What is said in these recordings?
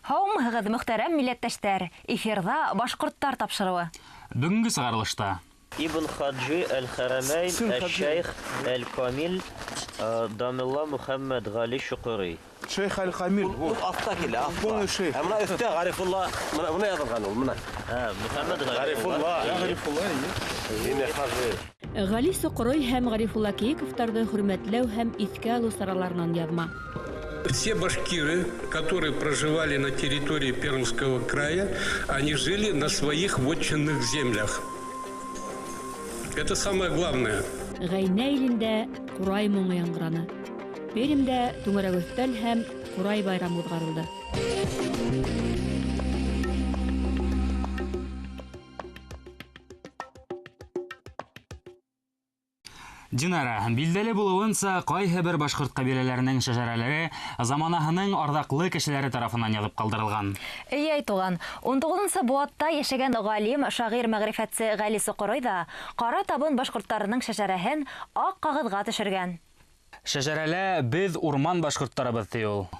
Һаумыһығыҙ, мөхтәрәм милләттәштәр! Эфирҙа башҡорттар тапшырыуы. Бөгөнгө сығарылышта Ибн Хаджи әл-Хәрәмәйн әш-Шәйх әл-Камил Дамилла Мөхәммәд Ғали Шоҡорый. Шейх әл-Камил. Ул аҫта килә, аҫта. Шейх. Ә мына өҫтә Ғарифулла, мына яҙылған ул, мына. Мөхәммәд Ғарифулла. Ғарифулла. Ибн Хаджи. Ғали Соҡорой һәм Ғарифулла Кейиковтарҙы хөрмәтләү һәм иҫкә алыу сараларынан яҙма. Все башкиры, которые проживали на территории Пермского края, они жили на своих вотчинных землях. Это самое главное. Ғәйнә илендә ҡурай моңо яңғыраны. Пермдә түңәрәк өҫтәл һәм ҡурай байрамы уҙғарылды. Динара, билдәле булыуынса, ҡайһы бер башҡорт ҡәбиләләренең шәжәрәләре заманаһының арҙаҡлы кешеләре тарафынан яҙып ҡалдырылған. Эйе, Айтуған, 19-нсы быуатта йәшәгән ғалим, шағир, мәғрифәтсе Ғәли Соҡорой ҙа Ҡара Табын башҡорттарының шәжәрәһен аҡ ҡағыҙға төшөргән. Шәжәрәлә беҙ урман башҡорттарыбыҙ, ти ул.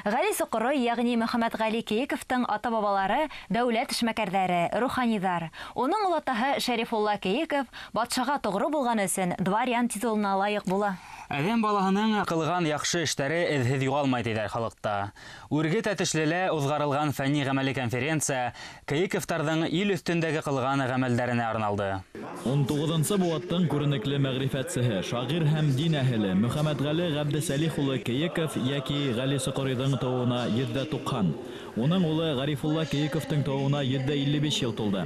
Ғәли Соҡорой, йәғни Мөхәммәтғәли Кейиковтың ата-бабалары дәүләт эшмәкәрҙәре, руханиҙар. Уның олатаһы Шәрифулла Кейиков батшаға тоғро булған өсөн дворян титулына лайыҡ була. Әҙәм балаһының ҡылған яҡшы эштәре эҙһеҙ юғалмай, тиҙәр халыҡта. Үрге Тәтешлелә уҙғарылған фәнни ғәмәли конференция Кейиковтарҙың ил өҫтөндәге ҡылған ғәмәлдәренә арналды. 19-нсы быуаттың күренекле мәғрифәтсеһе, шағир һәм дин әһеле Мөхәммәтғәле Ғәбдесәлих улы Кейиков йәки Ғәли Соҡоройҙың тыуыуына 190, уның улы Ғарифулла Кейиковтың тыуыуына 155 йыл тулды.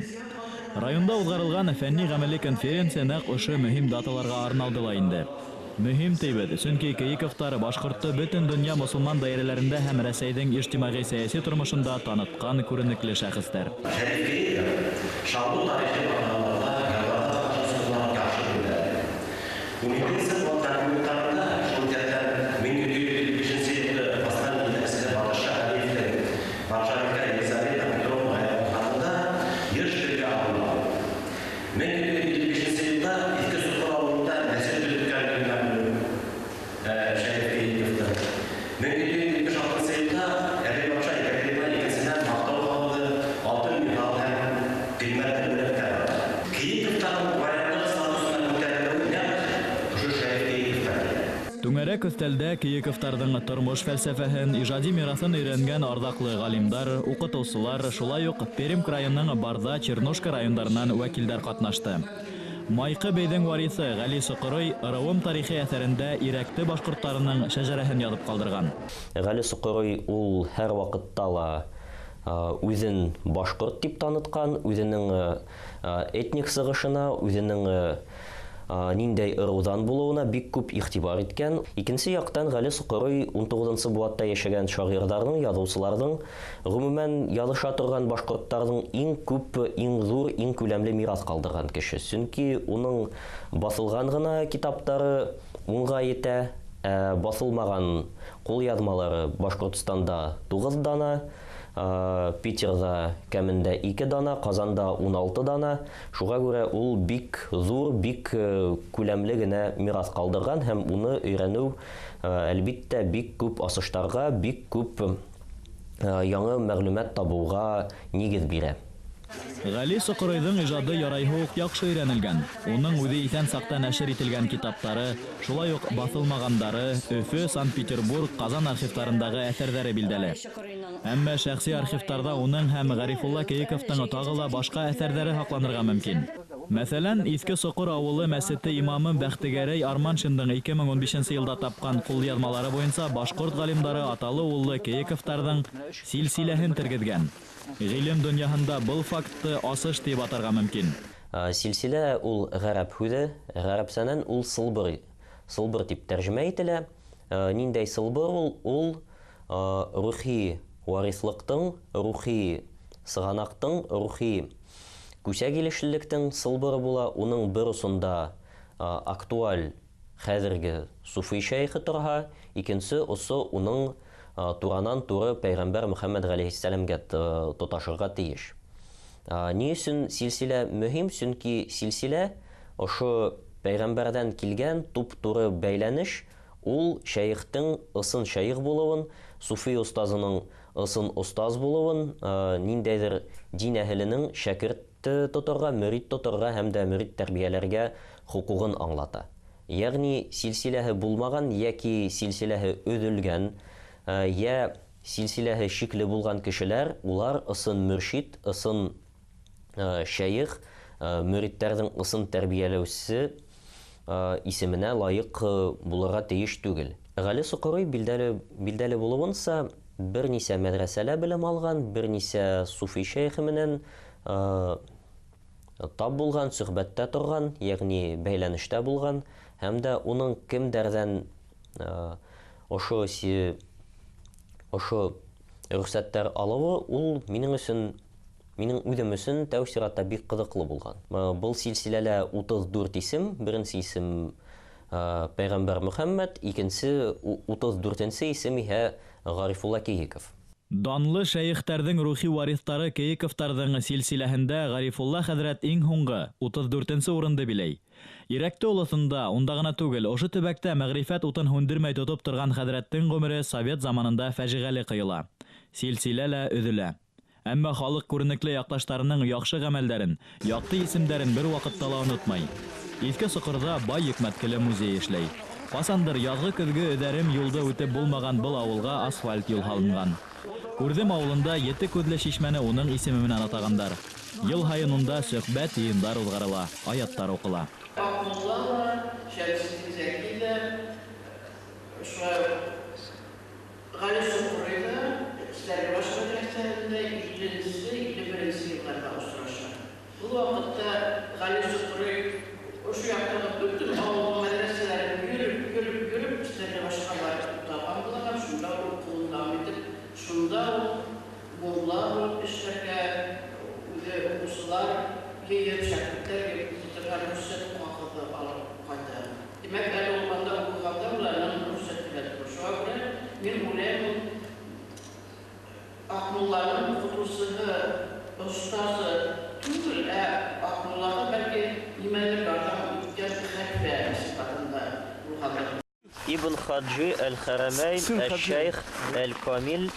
Районда уҙғарылған фәнни ғәмәли конференция нәҡ ошо мөһим даталарға арналды ла инде. Мөһим тейбеҙ, сөнки Кейиковтар башҡортто бөтөн донъя мосолман даирәләрендә һәм Рәсәйҙең ижтимағи-сәйәси тормошонда танытҡан күренекле шәхестәр. Шәриф Кейиков шаблон тарихи маҡалаларҙа яҙғанда ҡатнашыусыларға яҡшы белә. 17-нсе быуат документтарында, шул иҫәптән 1755 йылғы Восстание етәксеһе Батырша Ғәлиевтең батшабикә Елизавета Петровнаға яҙған хатында йыш телгә алына. 1755 йылда Иҫке Соҡор ауылында нәсел төҙөткәнлеге мәғлүм Шәриф Кейиковтың. 1776 йылда Әбей батша Екатерина икенсенән маҡтау ҡағыҙы, алтын миҙал һәм ҡиммәтле бүләктәр ала. Кейиковтарҙың дворянлыҡ статусына күтәрелеүе нәҡ ошо Шәриф Кейиковтан килә. Түңәрәк өҫтәлдә Кейиковтарҙың тормош фәлсәфәһен, ижади мираҫын өйрәнгән арҙаҡлы ғалимдар, уҡытыусылар, шулай уҡ Пермь крайының Барҙа, Чернушка райондарынан вәкилдәр ҡатнашты. Майҡы бейҙең вариҫы Ғәли Соҡорой ырыуым тарихи әҫәрендә Ирәкте башҡорттарының шәжәрәһен яҙып ҡалдырған. Ғәли Соҡорой ул һәр ваҡытта ла үҙен башҡорт тип танытҡан, үҙенең этник сығышына, үҙенең ниндәй ырыуҙан булыуына бик күп иғтибар иткән. Икенсе яҡтан Ғәли Соҡорой 19-нсы быуатта йәшәгән шағирҙарҙың, яҙыусыларҙың, ғөмүмән яҙыша торған башҡорттарҙың иң күп, иң ҙур, иң күләмле мираҫ ҡалдырған кеше. Сөнки уның баҫылған ғына китаптары 10-ға етә, баҫылмаған ҡулъяҙмалары Башҡортостанда 9 дана, Питерҙа кәмендә 2 дана, Ҡазанда 16 дана. Шуға күрә ул бик ҙур, бик күләмле генә мираҫ ҡалдырған һәм уны өйрәнеү, әлбиттә, бик күп асыштарға, бик күп яңы мәғлүмәт табыуға нигеҙ бирә. Ғәли Соҡоройҙоң ижады ярайһы уҡ яҡшы өйрәнелгән. Уның үҙе иҫән саҡта нәшер ителгән китаптары, шулай уҡ баҫылмағандары Өфө, Санкт-Петербург, Ҡазан архивтарындағы әҫәрҙәре билдәле. Әммә шәхси архивтарҙа уның һәм Ғарифулла Кейиковтың тағы ла башҡа әҫәрҙәре һаҡланырға мөмкин. Мәҫәлән, Иҫке Соҡор ауылы мәсете имамы Бәхтегәрәй Арманшиндың 2015 йылда тапҡан ҡулъяҙмалары буйынса башҡорт ғалимдары аталы-уллы Кейиковтарҙың силсиләһен тергеҙгән. Ғилем донъяһында был фактты асыш тип атарға мөмкин. Силсилә ул ғәрәп һүҙе, ғәрәпсәнән ул сылбыр, сылбыр тип тәржемә ителә. Ниндәй сылбыр ул? Ул рухи вариҫлыҡтың, рухи сығанаҡтың, рухи күсәгилешлелектең сылбыры була. Уның бер осонда актуаль хәҙерге суфый шәйхе торһа, икенсе осо уның туранан туры пәйғәмбәр Мөхәммәд ғәләйһиссәләмгә тоташырға тейеш. Ни өсөн силсилә мөһим? Сөнки силсилә ошо пәйғәмбәрҙән килгән туп-туры бәйләнеш, ул шәйехтең ысын шәйех булыуын, суфи остазының ысын остаз булыуын, ниндәйҙер дин әһеленең шәкерт тоторға, мөрид тоторға һәм дә мөрид тәрбиәләргә хоҡуғын аңлата. Ягъни силсиләһе булмаған йәки силсиләһе өҙөлгән, йә силсиләһе шикле булған кешеләр, улар ысын мөршид, ысын шәйех, мөридтәрҙең ысын тәрбиәләүсе исеменә лайыҡ булырға тейеш түгел. Ғәли Соҡорой билдәле булыуынса, бер нисә мәҙрәсәлә белем алған, бер нисә суфи шәйехе менән тап булған, сөхбәттә торған, ягъни бәйләнештә булған, һәм дә уның кемдәрҙән ошо рөхсәттәр алыуы, ул минең өсөн, минең үҙем өсөн тәү сиратта бик ҡыҙыҡлы булған. Был силсиләлә 34 исем, беренсе исем Пәйғәмбәр Мөхәммәд, икенсе 34-нсе исем иһә Ғарифулла Кейиков. Данлы шәйехтәрҙең рухи вариҫтары Кейиковтарҙың силсиләһендә Ғарифулла хәҙрәт иң һуңғы 34-нсе урынды биләй. Ирәкте олоҫонда, унда ғына түгел, ошо төбәктә мәғрифәт утын һүндермәй тотоп торған хәҙрәттең ғүмере совет заманында фәжиғәле ҡыйыла. Силсилә лә өҙөлә. Әммә халыҡ күренекле яҡташтарының яҡшы ғәмәлдәрен, яҡты исемдәрен бер ваҡытта ла онотмай. Иҫке Соҡорҙа бай йөкмәткеле музей эшләй. Ҡасандыр яҙғы көҙгө өҙәрем юлды үтеп булмаған был ауылға асфальт юл һалынған. Күрҙем ауылында ете күҙле шишмәне уның исеме менән атағандар. Йыл һайын унда сөхбәт йыйындар уҙғарыла, аяттар уҡыла. Аҡмулла ла, Шәмсетдин Зәки ҙә, шулай Ғәли Соҡорой ҙа Стәрлебаш мәҙрәсәһендә 50-51 йылдарҙа осраша. Был ваҡытта Ғәли Соҡорой ошо яҡтағы бөтөн ауыл мәҙрәсәләрен йөрөп Стәрлебашҡа барып туҡталған була һәм шунда уҡыуын дауам итеп, шунда уҡ мулла булып эшләргә, үҙе уҡыусылар йыйып, шәкерттәр йыйып уҡытырға рөхсәт ҡағыҙы алып ҡайта. Тимәк, әле ул анда уҡығанда уларҙың рөхсәте лә тора. Шуға күрә мин уйлайым, ул Аҡмулланың уҡытыусыһы, остазы түгел, ә Аҡмуллаға бәлки нимәлер ярҙам иткән хәлифә сифатында булғандыр. Ибн Хаджи Әл-Хәрәмәйн Әл-Шәйх Әл-Камил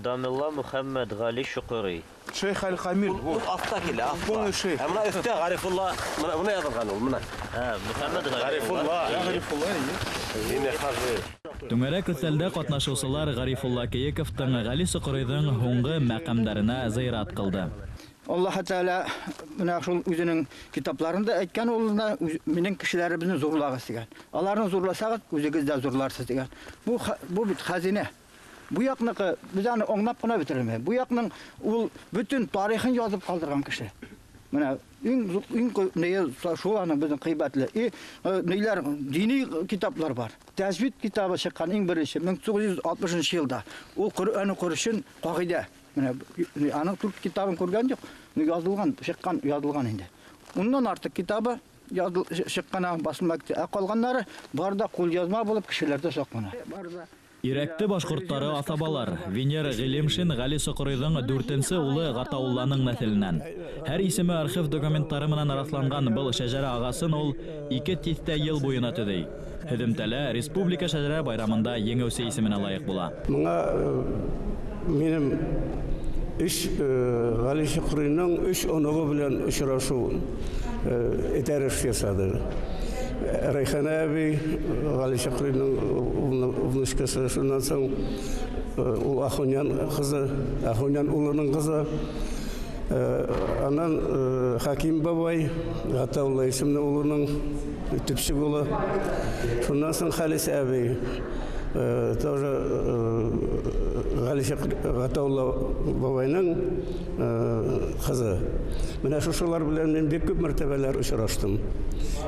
Дамилла Мөхәммәд Ғали Шоҡорой. Шейх Әл-Камил. Ул аҫта килә, аҫта. Ә мына өҫтә Ғарифулла, мына яҙылған ул, мына. Мөхәммәд Ғарифулла. Ғарифулла, Ибн Хаджи. Түңәрәк өҫтәлдә ҡатнашыусылар Ғарифулла Кейиковтың Ғәли Соҡоройҙың һуңғы мәҡәмдәренә зыярат ҡылды. Аллаһ Тәғәлә менә шул үҙенең китапларында әйткән улына минең кешеләребеҙне зурлағыҙ тигән. Аларны зурласағыҙ, үҙегеҙ ҙә зурларсыз тигән. Бу бит хазина. Бу яҡныҡы беҙ аны аңлап ҡына бөтөрмәй. Бу яҡның ул бөтөн тарихын яҙып ҡалдырған кеше. Менә иң шул аның беҙҙең ҡыйбатлы. Ниләр дини китаплар бар. Тәзвид китабы сыҡҡан иң беренсе 1960 йылда. Ул Ҡөрьән уҡыр өсөн ҡағиҙә. Менә аның дүрт китабын күргән юҡ, язылған, сыҡҡан, язылған инде. Ундан артыҡ китабы сыҡҡан басылма, ә ҡалғандары бар да ҡулъяҙма булып кешеләрҙә саҡлана. Ирәкте башҡорттары аҫабалар. Венера Ғилемшин Ғәли Соҡоройҙың дүртенсе улы Ғатаулланың нәҫеленән. Һәр исеме архив документтары менән раҫланған был шәжәрә ағасын ул 2 тиҫтә йыл буйына төҙөй. Һөҙөмтәлә республика шәжәрә байрамында еңеүсе исеменә лайыҡ була. Миңа минең Ғәли Соҡоройҙың 3 оноғо менән осрашыу этәреш ясады. Рәйхана әбей, Ғәли Соҡоройҙың внучкасы, шуннан һуң ул Ахунян ҡыҙы, Ахунян улының ҡыҙы, анан Хаким бабай, Ғатаулла исемле улының төпсөк улы, шуннан һуң Хәлис әбей, тоже Ғәли Ғатаулла бабайның ҡыҙы. Менә шушылар белән мин бик күп мәртәбәләр осраштым.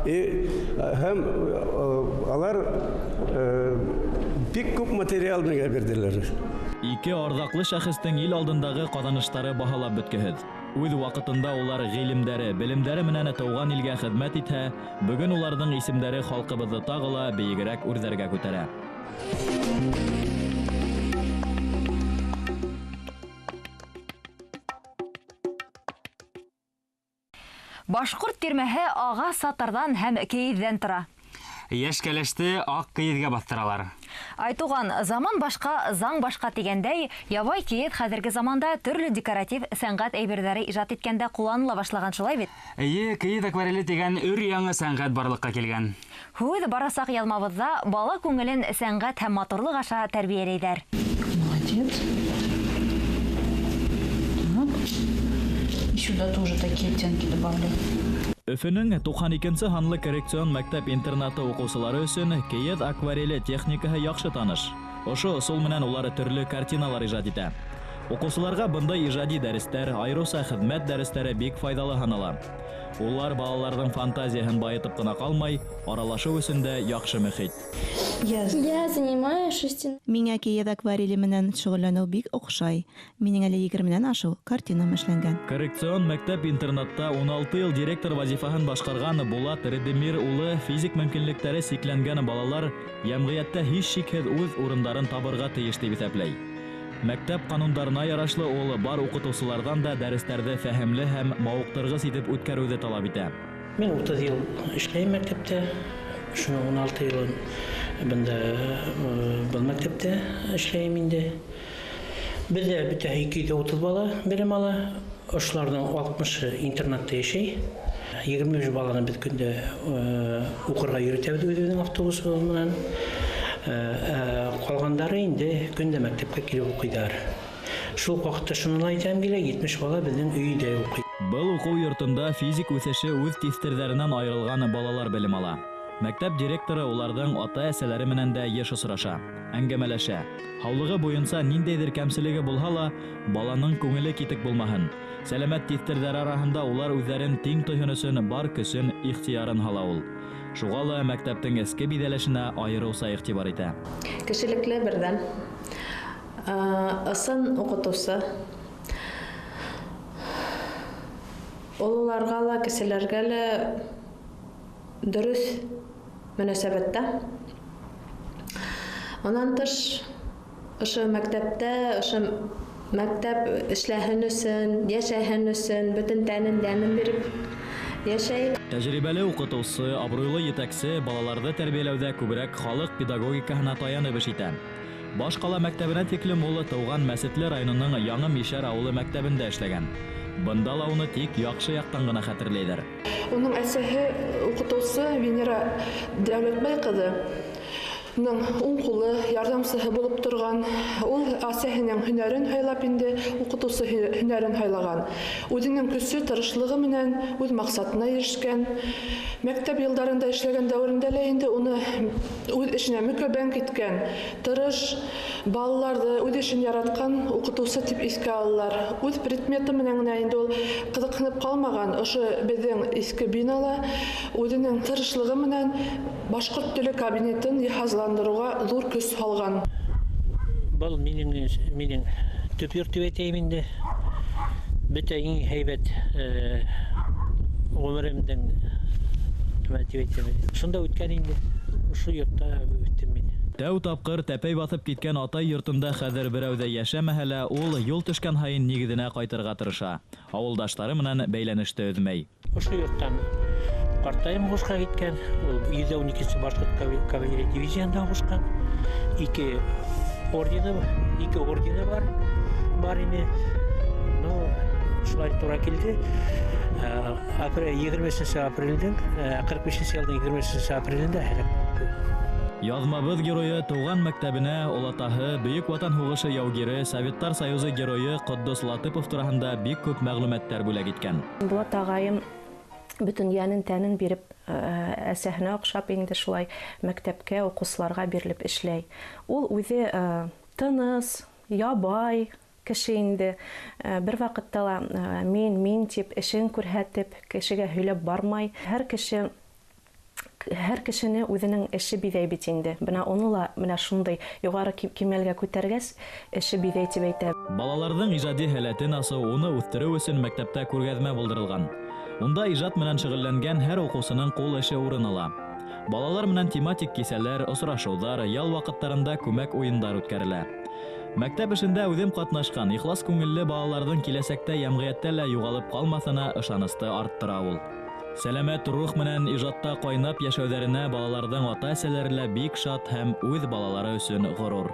Һәм алар бик күп материал миңа бирҙеләр. Ике арҙаҡлы шәхестең ил алдындағы ҡаҙаныштары баһалап бөткөһөҙ. Үҙ ваҡытында улар ғилемдәре, белемдәре менән тыуған илгә хеҙмәт итһә, бөгөн уларҙың исемдәре халҡыбыҙҙы тағы ла бейегерәк үрҙәргә күтәрә. Башҡорт тирмәһе ағас сатырҙан һәм кейеҙҙән тора. Йәш кәләште аҡ кейеҙгә баҫтыралар. Айтуған, заман башҡа, заң башҡа тигәндәй, ябай кейеҙ хәҙерге заманда төрлө декоратив сәнғәт әйберҙәре ижад иткәндә ҡулланыла башлаған, шулай бит? Эйе, кейеҙ аквареле тигән өр-яңы сәнғәт барлыҡҡа килгән. Һүҙ барасаҡ яҙмабыҙҙа бала күңелен сәнғәт һәм матурлыҡ аша тәрбиәләйҙәр. Молодец. Так. И сюда тоже такие оттенки добавлю. Өфөнөң 92-нсе һанлы коррекцион мәктәп интернаты уҡыусылары өсөн кейеҙ аквареле техникаһы яҡшы таныш. Ошо ысул менән улар төрлө картиналар ижад итә. Уҡыусыларға бындай ижади дәрестәр, айырыуса хеҙмәт дәрестәре бик файҙалы һанала. Улар балаларҙың фантазияһын байытып ҡына ҡалмай, аралашыу өсөн дә яҡшы мөхит. Я занимаюсь шести. Миңә кейеҙ аквареле менән шөғөлләнеү бик оҡшай. Минең әле 20-нән ашыу картинам эшләнгән. Коррекцион мәктәп интернатта 16 йыл директор вазифаһын башҡарған Булат Редемир улы физик мөмкинлектәре сикләнгән балалар йәмғиәттә һис шикһеҙ үҙ урындарын табырға тейеш тип иҫәпләй. Мәктәп ҡанундарына ярашлы ул бар уҡытыусыларҙан да дәрестәрҙе фәһемле һәм мауыҡтырғыс итеп үткәреүҙе талап итә. Мин 30 йыл эшләйем мәктәптә. Шуның 16 йылын бында был мәктәптә эшләйем инде. Беҙҙә бөтә 230 бала белем ала. Ошоларҙың 60-ы интернатта йәшәй. 23 баланы беҙ көндә уҡырға йөрөтәбеҙ үҙебеҙҙең автобусыбыҙ менән. Ҡалғандары инде көндә мәктәпкә килеп уҡыйҙар. Шул уҡ ваҡытта шуны ла әйтәм килә, 70 бала беҙҙең өйҙә уҡый. Был уҡыу йортонда физик үҫеше үҙ тиҫтерҙәренән айырылған балалар белем ала. Мәктәп директоры уларҙың ата-әсәләре менән дә йыш осраша, әңгәмәләшә. Һаулығы буйынса ниндәйҙер кәмселеге булһа ла, баланың күңеле китек булмаһын. Сәләмәт тиҫтерҙәр араһында улар үҙҙәрен тиң тойһон өсөн бар көсөн, ихтыярын һала ул. Шуға ла мәктәптең эске биҙәлешенә айырыуса иғтибар итә. Кешелекле берҙән, ысын уҡытыусы. Ололарға ла, кеселәргә лә дөрөҫ мөнәсәбәттә. Унан тыш, ошо мәктәптә, ошо мәктәп эшләһен өсөн, йәшәһен өсөн бөтөн тәнен, йәнен биреп йәшәй. Тәжрибәле уҡытыусы, абруйлы етәксе балаларҙы тәрбиәләүҙә күберәк халыҡ педагогикаһына таянып эш итә. Баш ҡала мәктәбенә тиклем ул тыуған Мәсетле районының Яңы Мишәр ауылы мәктәбендә эшләгән. Бында ла уны тик яҡшы яҡтан ғына хәтерләйҙәр. Уның әсәһе уҡытыусы Венера Дәүләтбай ҡыҙы уң ҡулы, ярҙамсыһы булып торған. Ул әсәһенең һөнәрен һайлап инде уҡытыусы һөнәрен һайлаған. Үҙенең көсө, тырышлығы менән үҙ маҡсатына ирешкән. Мәктәп йылдарында эшләгән дәүерендә лә инде уны үҙ эшенә мөкәббән киткән, тырыш, балаларҙы үҙ эшен яратҡан уҡытыусы тип иҫкә алалар. Үҙ предметы менән генә инде ул ҡыҙыҡһынып ҡалмаған. Ошо беҙҙең иҫке бинала үҙенең тырышлығы менән башҡорт теле кабинетын йыһазландырыуға ҙур көс һалған. Был минең төп йорт тип әйтәйем инде. Бөтә иң һәйбәт ғүмеремдең нимә тип әйтәм, шунда үткән инде. Ошо йортта үҫтем мин. Тәү тапҡыр тәпәй баҫып киткән атай йортонда хәҙер берәү ҙә йәшәмәһә лә, ул юл төшкән һайын нигеҙенә ҡайтырға тырыша. Ауылдаштары менән бәйләнеште өҙмәй. Ошо йорттан ҡартайым һуғышҡа киткән. Ул 112-нсе башҡорт кавалерия дивизияһында һуғышҡан. Ике ордены бар ине. Но шулай тура килде. 23 апрелдең, 45 йылдың 23 апрелендә һәләк булды. Яҙмабыҙ геройы тыуған мәктәбенә олатаһы Бөйөк Ватан һуғышы яугире, Советтар Союзы геройы Ҡотдос Латыпов тураһында бик күп мәғлүмәттәр бүләк иткән. Булат ағайым бөтөн йәнен тәнен биреп, әсәһенә оҡшап инде шулай мәктәпкә, уҡыусыларға бирелеп эшләй. Ул үҙе тыныс, ябай кеше инде. Бер ваҡытта ла мин тип эшен күрһәтеп, кешегә һөйләп бармай. Һәр кешене үҙенең эше биҙәй бит инде. Бына уны ла менә шундай юғары кимәлгә күтәргәс, эше биҙәй тип әйтә. Балаларҙың ижади һәләтен асыу, уны үҫтереү өсөн мәктәптә күргәҙмә булдырылған. Унда ижад менән шөғөлләнгән һәр уҡыусының ҡул эше урын ала. Балалар менән тематик кисәләр, осрашыуҙар, ял ваҡыттарында күмәк уйындар үткәрелә. Мәктәп эшендә үҙем ҡатнашҡан ихлас күңелле балаларҙың киләсәктә йәмғиәттә лә юғалып ҡалмаҫына ышанысты арттыра ул. Сәләмәт рух менән ижадта ҡайнап йәшәүҙәренә балаларҙың ата-әсәләре лә бик шат һәм үҙ балалары өсөн ғорур.